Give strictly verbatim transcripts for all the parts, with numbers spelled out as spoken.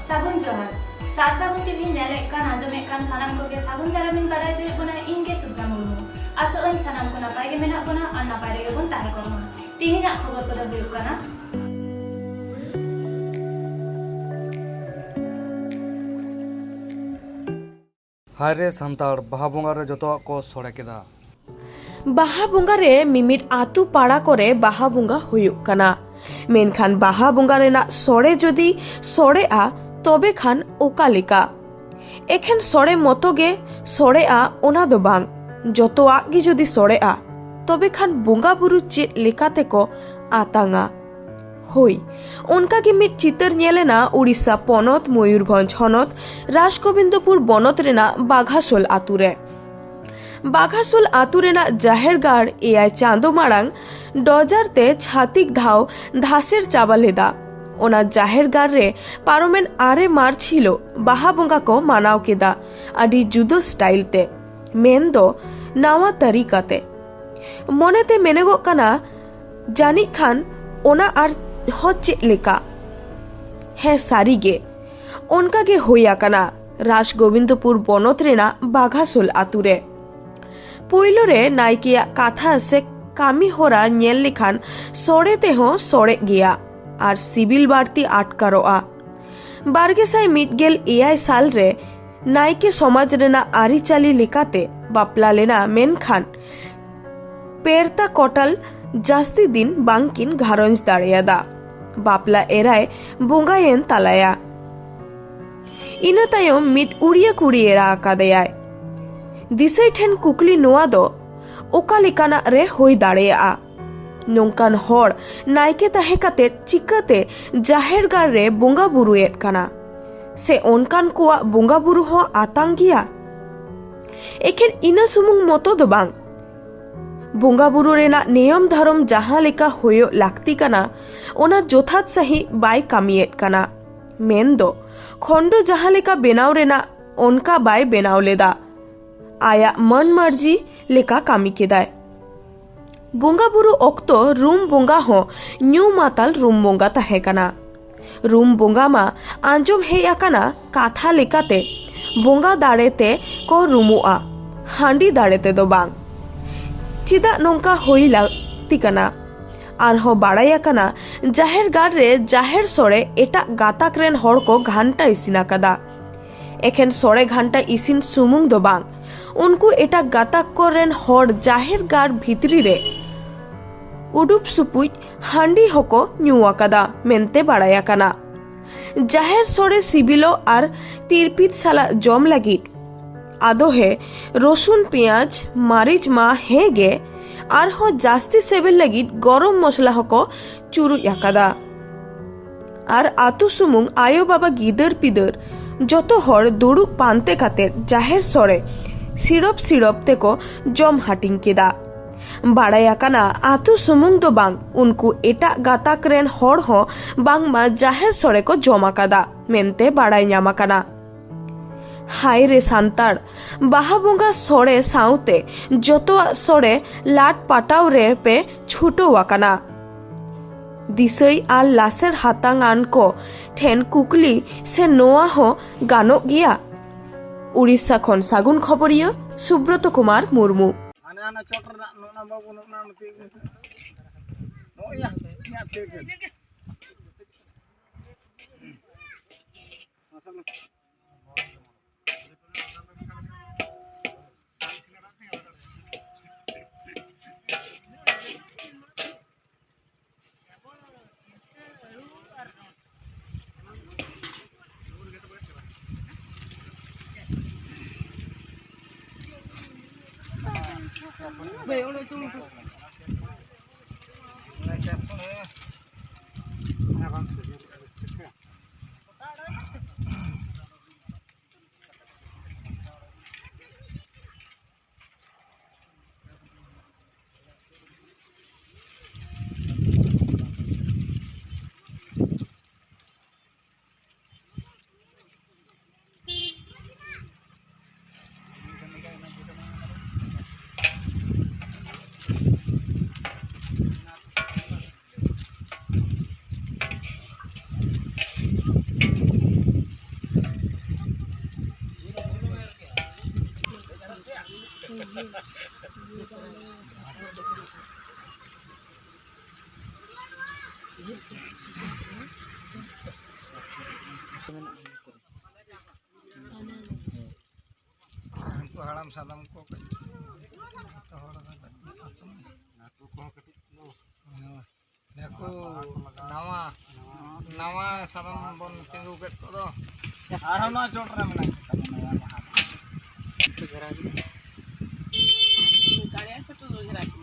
ᱥᱟᱹᱜᱩᱱ ᱡᱚᱦᱟᱨ᱾ ᱥᱟᱨ ᱥᱟᱹᱜᱩᱱ ᱴᱤᱵᱷᱤ ᱧᱮᱞᱮᱫ ᱠᱟᱱ, ᱟᱸᱡᱚᱢᱮᱫ ᱠᱟᱱ ᱥᱟᱱᱟᱢ ᱠᱚᱜᱮ ᱥᱟᱹᱜᱩᱱ ᱫᱟᱨᱟᱢ ᱤᱧ ᱵᱟᱲᱟᱭ ᱦᱚᱪᱚᱭᱮᱫ ᱵᱚᱱᱟ, ᱤᱧ ᱜᱮ ᱥᱩᱵᱷᱨᱟ ᱢᱩᱨᱢᱩ᱾ ᱟᱥᱚᱜ ᱟᱹᱧ ᱥᱟᱱᱟᱢ ᱠᱚ ᱱᱟᱯᱟᱭ ᱜᱮ ᱢᱮᱱᱟᱜ ᱵᱚᱱᱟ ᱟᱨ ᱱᱟᱯᱟᱭ ᱨᱮᱜᱮ ᱵᱚᱱ ᱛᱟᱦᱮᱸ ᱠᱚᱜ ᱢᱟ᱾ ᱛᱮᱦᱮᱧᱟᱜ ᱠᱷᱚᱵᱚᱨ ᱠᱚᱫᱚ ᱦᱩᱭᱩᱜ ᱠᱟᱱᱟ᱾ ᱦᱟᱭ ᱨᱮ ᱥᱟᱱᱛᱟᱲ, ᱵᱟᱦᱟ ᱵᱚᱸᱜᱟ ᱨᱮ ᱡᱚᱛᱚᱣᱟᱜ ᱠᱚ ᱥᱚᱲᱮ ᱠᱮᱫᱟ᱾ ᱵᱟᱦᱟ ᱵᱚᱸᱜᱟ ᱨᱮ ᱢᱤᱢᱤᱫ ᱟᱹᱛᱩ ᱯᱟᱲᱟ ᱠᱚᱨᱮ ᱵᱟᱦᱟ ᱵᱚᱸᱜᱟ ᱦᱩᱭᱩᱜ ᱠᱟᱱᱟ᱾ ᱢᱮᱱᱠᱷᱟᱱ ᱵᱟᱦᱟ ᱵᱚᱸᱜᱟ ᱨᱮᱱᱟᱜ ᱥᱚᱲᱮ ᱡᱩᱫᱤ ᱥᱚᱲᱮᱜᱼᱟ, ᱛᱚᱵᱮ ᱠᱷᱟᱱ ᱚᱠᱟ ᱞᱮᱠᱟ? ᱮᱠᱷᱮᱱ ᱥᱚᱲᱮ ᱢᱚᱛᱚ ᱜᱮ ᱥᱚᱲᱮᱜᱼᱟ, ᱚᱱᱟ ᱫᱚ ᱵᱟᱝ, ᱡᱚᱛᱚᱣᱟᱜ ᱜᱮ ᱡᱩᱫᱤ ᱥᱚᱲᱮᱜᱼᱟ, ᱛᱚᱵᱮ ᱠᱷᱟᱱ ᱵᱚᱸᱜᱟ ᱵᱩᱨᱩ ᱪᱮᱫ ᱞᱮᱠᱟ ᱛᱮᱠᱚ ᱟᱛᱟᱝᱟ? ᱦᱳᱭ, ᱚᱱᱠᱟ ᱜᱮ ᱢᱤᱫ ᱪᱤᱛᱟᱹᱨ ᱧᱮᱞ ᱮᱱᱟ ᱩᱲᱤᱥᱥᱟ ᱯᱚᱱᱚᱛ ᱢᱚᱭᱩᱨᱵᱷᱚᱸᱡᱽ ᱦᱚᱱᱚᱛ ᱨᱟᱡᱽᱜᱳᱵᱤᱱᱫᱚᱯᱩᱨ ᱵᱚᱱᱚᱛ ᱨᱮᱱᱟᱜ ᱵᱟᱜᱷᱟᱥᱳᱞ ᱟᱛᱩ ᱨᱮ᱾ ᱵᱟᱜᱷᱟᱥᱳᱞ ᱟᱛᱩ ᱨᱮᱱᱟᱜ ᱡᱟᱦᱮᱨ ᱜᱟᱲ ᱮᱭᱟᱭ ᱪᱟᱸᱫᱚ ᱢᱟᱲᱟᱝ ᱰᱚᱡᱟᱨ ᱛᱮ ᱪᱷᱟᱛᱤᱠ ᱫᱷᱟᱣ ᱫᱷᱟᱥᱮᱨ ᱪᱟᱵᱟ ᱞᱮᱫᱟ᱾ ᱚᱱᱟ ᱡᱟᱦᱮᱨ ᱜᱟᱲ ᱨᱮ ᱯᱟᱨᱚᱢᱮᱱ ᱟᱨᱮ ᱢᱟᱨᱪ ᱦᱤᱞᱳᱜ ᱵᱟᱦᱟ ᱵᱚᱸᱜᱟ ᱠᱚ ᱢᱟᱱᱟᱣ ᱠᱮᱫᱟ, ᱟᱹᱰᱤ ᱡᱩᱫᱟᱹ ᱥᱴᱟᱭᱤᱞ ᱛᱮ, ᱢᱮᱱ ᱫᱚ ᱱᱟᱣᱟ ᱛᱟᱹᱨᱤᱠᱟ ᱛᱮ᱾ ᱢᱚᱱᱮᱛᱮ ᱢᱮᱱᱚᱜᱚᱜ ᱠᱟᱱᱟ, ᱡᱟᱹᱱᱤᱡ ᱠᱷᱟᱱ ᱚᱱᱟ ᱟᱨ ᱦᱚᱸ ᱪᱮᱫ ᱞᱮᱠᱟ᱾ ᱦᱮᱸ, ᱥᱟᱹᱨᱤ ᱜᱮ ᱚᱱᱠᱟ ᱜᱮ ᱦᱩᱭ ᱟᱠᱟᱱᱟ ᱨᱟᱡᱽ ᱜᱳᱵᱤᱱᱫᱚᱯᱩᱨ ᱵᱚᱱᱚᱛ ᱨᱮᱱᱟᱜ ᱵᱟᱜᱷᱟᱥᱳᱞ ᱟᱛᱩ ᱨᱮ᱾ ᱯᱳᱭᱞᱳ ᱨᱮ ᱱᱟᱭᱠᱮᱭᱟᱜ ᱠᱟᱛᱷᱟ ᱥᱮ ᱠᱟᱹᱢᱤ ᱦᱚᱨᱟ ᱧᱮᱞ ᱞᱮᱠᱷᱟᱱ ᱥᱚᱲᱮ ᱛᱮᱦᱚᱸ ᱥᱚᱲᱮᱜ ᱜᱮᱭᱟ ᱟᱨ ᱥᱤᱵᱤᱞ ᱵᱟᱹᱲᱛᱤ ᱟᱴᱠᱟᱨᱚᱜᱼᱟ᱾ ᱵᱟᱨ ᱜᱮᱥᱟᱭ ᱢᱤᱫ ᱜᱮᱞ ᱮᱭᱟᱭ ᱥᱟᱞ ᱨᱮ ᱱᱟᱭᱠᱮ ᱥᱚᱢᱟᱡᱽ ᱨᱮᱱᱟᱜ ᱟᱹᱨᱤᱪᱟᱹᱞᱤ ᱞᱮᱠᱟᱛᱮ ᱵᱟᱯᱞᱟ ᱞᱮᱱᱟ, ᱢᱮᱱᱠᱷᱟᱱ ᱯᱮᱨᱛᱟ ᱠᱚᱴᱟᱞ ᱡᱟᱹᱥᱛᱤ ᱫᱤᱱ ᱵᱟᱝᱠᱤᱱ ᱜᱷᱟᱨᱚᱸᱡᱽ ᱫᱟᱲᱮᱭᱟᱫᱟ᱾ ᱵᱟᱯᱞᱟ ᱮᱨᱟᱭ ᱵᱚᱸᱜᱟᱭᱮᱱ ᱛᱟᱞᱟᱭᱟ᱾ ᱤᱱᱟᱹ ᱛᱟᱭᱚᱢ ᱢᱤᱫ ᱩᱲᱤᱭᱟᱹ ᱠᱩᱲᱤ ᱮᱨᱟ ᱟᱠᱟᱫᱮᱭᱟᱭ᱾ ᱫᱤᱥᱟᱹᱭ ᱴᱷᱮᱱ ᱠᱩᱠᱞᱤ ᱱᱚᱣᱟ ᱫᱚ ᱚᱠᱟ ᱞᱮᱠᱟᱱᱟᱜ ᱨᱮ ᱦᱩᱭ ᱫᱟᱲᱮᱭᱟᱜᱼᱟ? ᱱᱚᱝᱠᱟᱱ ᱦᱚᱲ ᱱᱟᱭᱠᱮ ᱛᱟᱦᱮᱸ ᱠᱟᱛᱮ ᱪᱤᱠᱟᱹᱛᱮ ᱡᱟᱦᱮᱨ ᱜᱟᱲ ᱨᱮ ᱵᱚᱸᱜᱟ ᱵᱩᱨᱩᱭᱮᱫ ᱠᱟᱱᱟ? ᱥᱮ ᱚᱱᱠᱟᱱ ᱠᱚᱣᱟᱜ ᱵᱚᱸᱜᱟ ᱵᱩᱨᱩ ᱦᱚᱸ ᱟᱛᱟᱝ ᱜᱮᱭᱟ? ᱮᱠᱷᱮᱱ ᱤᱱᱟᱹ ᱥᱩᱢᱩᱝ ᱢᱚᱛᱚ ᱫᱚ ᱵᱟᱝ, ᱵᱚᱸᱜᱟ ᱵᱩᱨᱩ ᱨᱮᱱᱟᱜ ᱱᱤᱭᱚᱢ ᱫᱷᱚᱨᱚᱢ ᱡᱟᱦᱟᱸ ᱞᱮᱠᱟ ᱦᱩᱭᱩᱜ ᱞᱟᱹᱠᱛᱤ ᱠᱟᱱᱟ, ᱚᱱᱟ ᱡᱚᱛᱷᱟᱛ ᱥᱟᱺᱦᱤᱡ ᱵᱟᱭ ᱠᱟᱹᱢᱤᱭᱮᱫ ᱠᱟᱱᱟ᱾ ᱢᱮᱱ ᱫᱚ ᱠᱷᱚᱸᱰᱚ ᱡᱟᱦᱟᱸ ᱞᱮᱠᱟ ᱵᱮᱱᱟᱣ ᱨᱮᱱᱟᱜ, ᱚᱱᱠᱟ ᱵᱟᱭ ᱵᱮᱱᱟᱣ ᱞᱮᱫᱟ᱾ ᱟᱭᱟᱜ ᱢᱚᱱ ᱢᱟᱹᱨᱡᱤ ᱞᱮᱠᱟ ᱠᱟᱹᱢᱤ ᱠᱮᱫᱟᱭ᱾ ᱵᱚᱸᱜᱟ ᱵᱩᱨᱩ ᱚᱠᱛᱚ ᱨᱩᱢ ᱵᱚᱸᱜᱟ ᱦᱚᱸ ᱧᱩ ᱢᱟᱛᱟᱞ ᱨᱩᱢ ᱵᱚᱸᱜᱟ ᱛᱟᱦᱮᱸ ᱠᱟᱱᱟ᱾ ᱨᱩᱢ ᱵᱚᱸᱜᱟ ᱢᱟ ᱟᱸᱡᱚᱢ ᱦᱮᱡ ᱟᱠᱟᱱᱟ ᱠᱟᱛᱷᱟ ᱞᱮᱠᱟᱛᱮ ᱵᱚᱸᱜᱟ ᱫᱟᱲᱮ ᱛᱮ ᱠᱚ ᱨᱩᱢᱩᱜᱼᱟ, ᱦᱟᱺᱰᱤ ᱫᱟᱲᱮ ᱛᱮᱫᱚ ᱵᱟᱝ᱾ ᱪᱮᱫᱟᱜ ᱱᱚᱝᱠᱟ ᱦᱩᱭ ᱞᱟᱹᱠᱛᱤ ᱠᱟᱱᱟ? ᱟᱨᱦᱚᱸ ᱵᱟᱲᱟᱭ ᱟᱠᱟᱱᱟ, ᱡᱟᱦᱮᱨ ᱜᱟᱲ ᱨᱮ ᱡᱟᱦᱮᱨ ᱥᱚᱲᱮ ᱮᱴᱟᱜ ᱜᱟᱛᱟᱠ ᱨᱮᱱ ᱦᱚᱲ ᱠᱚ ᱜᱷᱟᱱᱴᱟ ᱤᱥᱤᱱ ᱟᱠᱟᱫᱟ᱾ ᱮᱠᱷᱮᱱ ᱥᱚᱲᱮ ᱜᱷᱟᱱᱴᱟ ᱤᱥᱤᱱ ᱥᱩᱢᱩᱝ ᱫᱚ ᱵᱟᱝ, ᱩᱱᱠᱩ ᱮᱴᱟᱜ ᱜᱟᱛᱟᱠ ᱠᱚ ᱨᱮᱱ ᱦᱚᱲ ᱡᱟᱦᱮᱨ ᱜᱟᱲ ᱵᱷᱤᱛᱨᱤ ᱨᱮ ᱩᱰᱩᱯ ᱥᱩᱯᱩᱡ ᱦᱟᱺᱰᱤ ᱦᱚᱸᱠᱚ ᱧᱩ ᱟᱠᱟᱫᱟ ᱢᱮᱱᱛᱮ ᱵᱟᱲᱟᱭ ᱟᱠᱟᱱᱟ᱾ ᱡᱟᱦᱮᱨ ᱥᱚᱲᱮ ᱥᱤᱵᱤᱞᱚᱜ ᱟᱨ ᱛᱤᱨᱯᱤᱛ ᱥᱟᱞᱟᱜ ᱡᱚᱢ ᱞᱟᱹᱜᱤᱫ ᱟᱫᱚ ᱦᱮ ᱨᱚᱥᱩᱱ, ᱯᱮᱸᱭᱟᱡᱽ, ᱢᱟᱹᱨᱤᱪ ᱢᱟ ᱦᱮᱸ ᱜᱮ, ᱟᱨᱦᱚᱸ ᱡᱟᱹᱥᱛᱤ ᱥᱤᱵᱤᱞ ᱞᱟᱹᱜᱤᱫ ᱜᱚᱨᱚᱢ ᱢᱚᱥᱞᱟ ᱦᱚᱸᱠᱚ ᱪᱩᱨᱩᱡ ᱟᱠᱟᱫᱟ᱾ ᱟᱨ ᱟᱹᱛᱩ ᱥᱩᱢᱩᱝ ᱟᱭᱳ ᱵᱟᱵᱟ ᱜᱤᱫᱟᱹᱨ ᱯᱤᱫᱟᱹᱨ ᱡᱚᱛᱚ ᱦᱚᱲ ᱫᱩᱲᱩᱵ ᱯᱟᱱᱛᱮ ᱠᱟᱛᱮ ᱡᱟᱦᱮᱨ ᱥᱚᱲᱮ ᱥᱤᱲᱚᱯ ᱥᱤᱲᱚᱯ ᱛᱮᱠᱚ ᱡᱚᱢ ᱦᱟᱹᱴᱤᱧ ᱠᱮᱫᱟ᱾ ᱵᱟᱲᱟᱭ ᱟᱠᱟᱱᱟ, ᱟᱹᱛᱩ ᱥᱩᱢᱩᱝ ᱫᱚ ᱵᱟᱝ, ᱩᱱᱠᱩ ᱮᱴᱟᱜ ᱜᱟᱛᱟᱠ ᱨᱮᱱ ᱦᱚᱲ ᱦᱚᱸ ᱵᱟᱝᱢᱟ ᱡᱟᱦᱮᱨ ᱥᱚᱲᱮ ᱠᱚ ᱡᱚᱢ ᱟᱠᱟᱫᱟ ᱢᱮᱱᱛᱮ ᱵᱟᱲᱟᱭ ᱧᱟᱢ ᱟᱠᱟᱱᱟ᱾ ᱦᱟᱭ ᱨᱮ ᱥᱟᱱᱛᱟᱲ, ᱵᱟᱦᱟ ᱵᱚᱸᱜᱟ ᱥᱚᱲᱮ ᱥᱟᱶᱛᱮ ᱡᱚᱛᱚᱣᱟᱜ ᱥᱚᱲᱮ ᱞᱟᱴ ᱯᱟᱴᱟᱣ ᱨᱮ ᱯᱮ ᱪᱷᱩᱴᱟᱹᱣ ᱟᱠᱟᱱᱟ᱾ ᱫᱤᱥᱟᱹᱭ ᱟᱨ ᱞᱟᱥᱮᱨ ᱦᱟᱛᱟᱝ ᱟᱱ ᱠᱚ ᱴᱷᱮᱱ ᱠᱩᱠᱞᱤ ᱥᱮ ᱱᱚᱣᱟ ᱦᱚᱸ ᱜᱟᱱᱚᱜ ᱜᱮᱭᱟ? ᱩᱲᱤᱥᱥᱟ ᱠᱷᱚᱱ ᱥᱟᱹᱜᱩᱱ ᱠᱷᱚᱵᱚᱨᱤᱭᱟᱹ ᱥᱩᱵᱨᱚᱛ ᱠᱩᱢᱟᱨ ᱢᱩᱨᱢᱩ᱾ ᱦᱟᱱᱮ ᱦᱟᱱᱟ ᱪᱚᱴ ᱨᱮᱱᱟᱜ ᱱᱚᱜᱼᱚ ᱱᱟ ᱵᱟᱹᱵᱩ, ᱱᱚᱜᱼᱚ ᱱᱟ ᱢᱤᱫᱴᱤᱡ ᱱᱚᱜᱼᱚᱭ ᱭᱟ, ᱤᱧᱟᱹᱜ ᱛᱤ ᱨᱮ᱾ ᱢᱟᱥᱮ ᱢᱟ᱾ ᱩᱱᱠᱩ ᱦᱟᱲᱟᱢ ᱥᱟᱫᱚᱢ ᱠᱚ ᱠᱟᱹᱡ ᱡᱚᱛᱚ ᱦᱚᱲ ᱫᱚ ᱠᱟᱹᱡ ᱟᱹᱛᱩ ᱠᱚᱦᱚᱸ ᱠᱟᱹᱴᱤᱡ ᱦᱳᱭ᱾ ᱱᱩᱠᱩ ᱱᱟᱣᱟ, ᱱᱟᱣᱟ ᱥᱟᱫᱚᱢ ᱵᱚᱱ ᱛᱤᱸᱜᱩ ᱠᱮᱫ ᱠᱚᱫᱚ᱾ ᱟᱨᱦᱚᱸ ᱱᱚᱣᱟ ᱪᱚᱴ ᱨᱮ ᱢᱮᱱᱟᱜ ᱠᱚ ᱛᱟᱵᱚᱱᱟ, ᱱᱚᱣᱟ ᱢᱟᱦᱟ ᱨᱮ᱾ ᱫᱟᱲᱮᱭᱟᱜ ᱥᱮ ᱛᱩᱞᱟᱹ ᱜᱷᱮᱨᱟ ᱠᱤᱱ᱾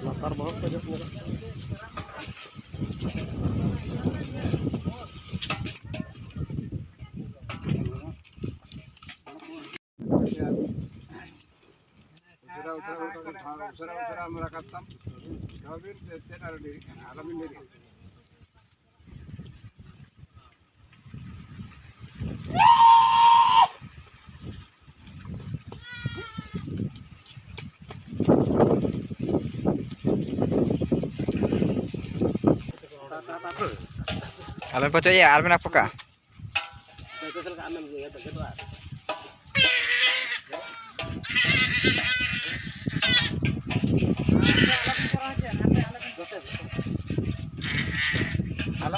ᱞᱟᱛᱟᱨ ᱵᱚᱦᱚᱜ ᱠᱚ ᱡᱚᱜ ᱧᱚᱜᱚᱜ ᱠᱟᱱᱟ᱾ ᱩᱥᱟᱹᱨᱟ, ᱩᱥᱟᱹᱨᱟ, ᱩᱥᱟᱹᱨᱟ, ᱩᱥᱟᱹᱨᱟ, ᱩᱥᱟᱹᱨᱟ ᱟᱢ ᱨᱟᱠᱟᱵ ᱛᱟᱢ᱾ ᱫᱚᱦᱚ ᱵᱤᱱ, ᱪᱮᱫ, ᱪᱮᱫ ᱟᱞᱚ ᱰᱮᱨᱤᱜ ᱠᱟᱱᱟ, ᱟᱞᱚ ᱵᱤᱱ ᱰᱮᱨᱤᱜ ᱠᱟᱱᱟ᱾ ᱟᱞᱚ ᱯᱟᱪᱚᱭᱟ, ᱟᱨ ᱢᱮᱱᱟᱜ ᱯᱚᱠᱟ᱾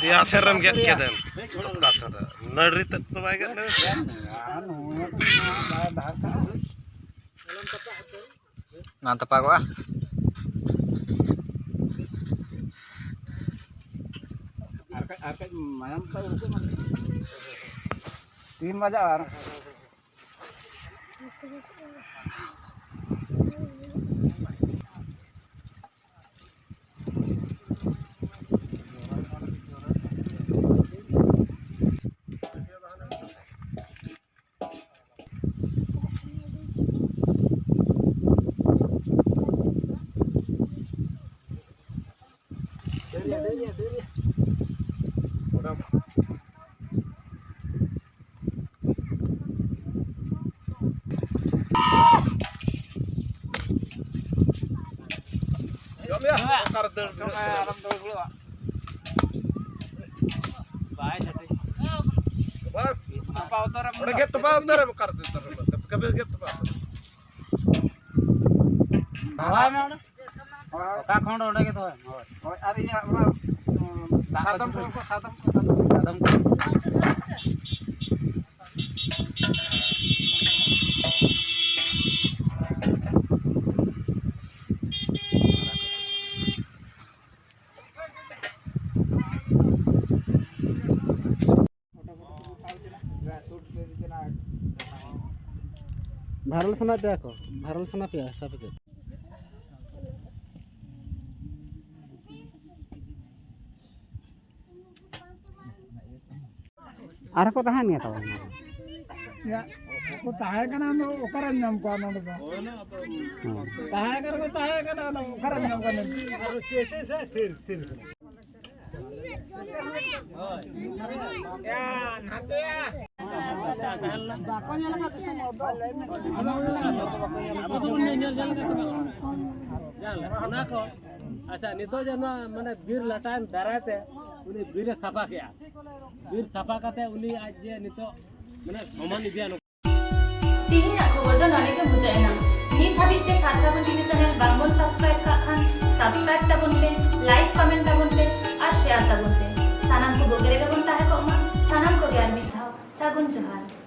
ᱫᱮᱭᱟ ᱥᱮᱫ ᱨᱮᱢ ᱜᱮᱫ ᱠᱮᱫᱮᱢ᱾ ᱱᱟᱹᱲᱨᱤ ᱛᱮᱫ ᱫᱚ ᱵᱟᱭ ᱜᱮᱫ ᱞᱮᱫᱟ᱾ ᱱᱚᱣᱟ ᱛᱚᱯᱟᱜᱚᱜᱼᱟ᱾ ᱟᱨ ᱠᱟᱹᱡ ᱢᱟᱭᱟᱢ ᱠᱚ ᱩᱰᱩᱠᱚᱜ ᱢᱟ᱾ ᱛᱤᱱ ᱵᱟᱡᱟᱜᱼᱟ ᱟᱨ? ᱡᱚᱢ ᱭᱟ, ᱚᱠᱟᱨᱮ ᱫᱟᱹᱲ ᱵᱤᱲᱟᱹᱜ ᱠᱟᱱᱟ? ᱟᱞᱚᱢ ᱫᱟᱹᱲ ᱵᱤᱲᱟᱹᱜᱼᱟ᱾ ᱵᱟᱭ ᱥᱮᱴᱮᱨ᱾ ᱵᱟᱝ᱾ ᱛᱚᱯᱟ ᱩᱛᱟᱹᱨᱮᱢ᱾ ᱚᱸᱰᱮ ᱜᱮ ᱛᱚᱯᱟ ᱩᱛᱟᱹᱨᱮᱢ, ᱚᱠᱟᱨᱮ ᱫᱟᱹᱲ ᱩᱛᱟᱹᱨ ᱨᱮ? ᱠᱟᱹᱯᱤ ᱠᱟᱹᱯᱤ ᱜᱮ ᱛᱚᱯᱟ ᱩᱛᱟᱹᱨ᱾ ᱫᱚᱦᱚᱭ ᱢᱮ ᱚᱸᱰᱮ᱾ ᱦᱳᱭ᱾ ᱚᱠᱟ ᱠᱷᱚᱸᱰ ᱚᱸᱰᱮ ᱜᱮ ᱫᱚᱦᱚᱭ ᱢᱮ, ᱦᱳᱭ᱾ ᱦᱳᱭ, ᱟᱨ ᱤᱭᱟᱹ ᱚᱱᱟ, ᱩᱸ, ᱫᱟᱜ ᱥᱟᱫᱚᱢ ᱠᱚ ᱠᱚ, ᱥᱟᱫᱚᱢ ᱠᱚ, ᱥᱟᱫᱚᱢ ᱠᱚ᱾ ᱥᱟᱫᱚᱢ ᱠᱚ᱾ ᱵᱷᱟᱭᱨᱟᱞ ᱥᱟᱱᱟ ᱯᱮᱭᱟ ᱠᱚ, ᱵᱷᱟᱭᱨᱟᱞ ᱥᱟᱱᱟ ᱯᱮᱭᱟ ᱥᱮ ᱟᱯᱮ ᱪᱮᱫ? ᱟᱨᱦᱚᱸ ᱠᱚ ᱛᱟᱦᱮᱱ ᱜᱮᱭᱟ ᱛᱟᱵᱚᱱ᱾ ᱭᱟ, ᱠᱚ ᱛᱟᱦᱮᱸ ᱠᱟᱱᱟ, ᱟᱫᱚ ᱚᱠᱟᱨᱮᱢ ᱧᱟᱢ ᱠᱚᱣᱟ ᱱᱚᱰᱮ ᱫᱚ? ᱦᱮᱸ᱾ ᱛᱟᱦᱮᱸ ᱠᱟᱱᱟ ᱠᱚ, ᱛᱟᱦᱮᱸ ᱠᱟᱱᱟ, ᱟᱫᱚ ᱚᱠᱟᱨᱮᱢ ᱧᱟᱢ ᱠᱚᱣᱟ ᱱᱤᱛ? ᱵᱟᱠᱚ ᱧᱮᱞ ᱟᱠᱟᱫ ᱫᱤᱥᱚᱢ ᱦᱚᱲ ᱫᱚ᱾ ᱟᱵᱚ ᱫᱚᱵᱚᱱ ᱧᱮᱞ, ᱧᱮᱞ ᱠᱟᱫ ᱥᱮ ᱵᱟᱝ? ᱧᱮᱞ, ᱚᱱᱟ ᱠᱚ᱾ ᱟᱪᱪᱷᱟ, ᱱᱤᱛᱚᱜ ᱡᱮ ᱱᱚᱣᱟ ᱢᱟᱱᱮ ᱵᱤᱨ ᱞᱟᱴᱟᱭᱮᱱ ᱫᱟᱨᱟᱭ ᱛᱮ ᱩᱱᱤ ᱵᱤᱨ ᱮ ᱥᱟᱯᱷᱟ ᱠᱮᱜᱼᱟ᱾ ᱵᱤᱨ ᱥᱟᱯᱷᱟ ᱠᱟᱛᱮ ᱩᱱᱤ ᱟᱡ ᱡᱮ ᱱᱤᱛᱚᱜ ᱢᱟᱱᱮ ᱥᱚᱢᱟᱱ ᱤᱫᱤᱭᱟ᱾ ᱛᱮᱦᱮᱧᱟᱜ ᱠᱷᱚᱵᱚᱨ ᱫᱚ ᱱᱚᱰᱮ ᱜᱮ ᱢᱩᱪᱟᱹᱫ ᱮᱱᱟ᱾ ᱱᱤᱛ ᱦᱟᱹᱵᱤᱡ ᱛᱮ ᱥᱟᱨᱥᱟ ᱵᱚᱱ ᱴᱤᱵᱷᱤ ᱪᱮᱱᱮᱞ ᱵᱟᱝ ᱵᱚᱱ ᱥᱟᱵᱥᱠᱨᱟᱭᱤᱵ ᱠᱟᱜ ᱠᱷᱟᱱ, ᱥᱟᱵᱥᱠᱨᱟᱭᱤᱵ ᱛᱟᱵᱚᱱ ᱯᱮ, ᱞᱟᱭᱤᱠ ᱠᱚᱢᱮᱱᱴ ᱛᱟᱵᱚᱱ ᱯᱮ ᱟᱨ ᱥᱮᱭᱟᱨ ᱛᱟᱵᱚᱱ ᱯᱮ᱾ ᱥᱟᱱᱟᱢ ᱠᱚ ᱵᱩᱜᱤ ᱨᱮᱜᱮ ᱵᱚᱱ ᱛᱟᱦᱮᱸ ᱠᱚᱜ ᱢᱟ᱾ ᱥᱟᱱᱟᱢ ᱠᱚᱜᱮ ᱟᱨ ᱢᱤᱫ ᱫᱷᱟᱣ ᱥᱟᱹᱜᱩᱱ ᱡᱚᱦᱟᱨ᱾